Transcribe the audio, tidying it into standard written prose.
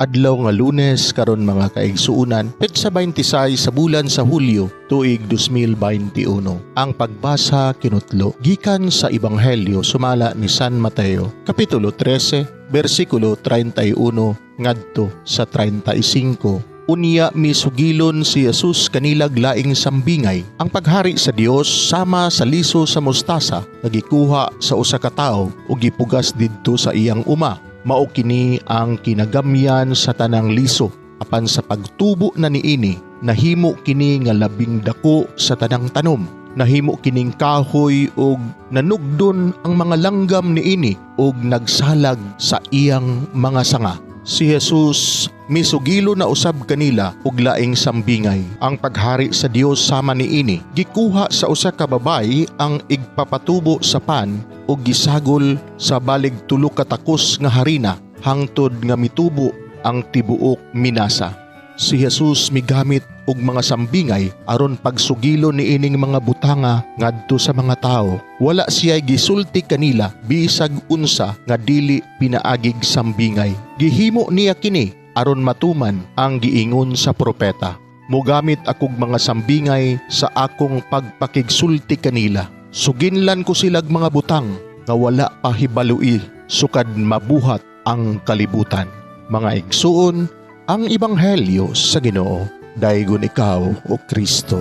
Adlaw nga Lunes karon, mga kaigsuonan, petsa 26 sa bulan sa Hulyo, tuig 2021. Ang pagbasa kinutlo gikan sa Ebanghelyo sumala ni San Mateo, kapitulo 13, bersikulo 31 ngadto sa 35. Unya misugilon si Jesus kanilag laing sambingay. Ang paghari sa Dios sama sa liso sa mustasa nga gikuha sa usa ka tawo ug gipugas didto sa iyang uma. Mao kini ang kinagamyan sa tanang liso. Apan sa pagtubo na niini, nahimo kini nga labing dako sa tanang tanom. Nahimo kining kahoy ug nanugdon ang mga langgam niini ug nagsalag sa iyang mga sanga. Si Jesus misugilo na usab kanila og laing sambingay. Ang paghari sa Dios sama niini. Gikuha sa usa ka babay ang igpapatubo sa pan ug gisagol sa balig 3 ka takos nga harina hangtod nga mitubo ang tibuok minasa. Si Jesus migamit og mga sambingay aron pagsugilo niining mga butanga ngadto sa mga tawo. Wala siya gisulti kanila bisag unsa nga dili pinaagig sambingay. Gihimo niya kini aron matuman ang giingon sa propeta: "Mogamit akog mga sambingay sa akong pagpakigsulti kanila. Suginlan ko silag mga butang nga wala pa hibalui sukad mabuhat ang kalibutan." Mga igsuon, ang Ebanghelyo sa Ginoo. Daygon ikaw, o Kristo.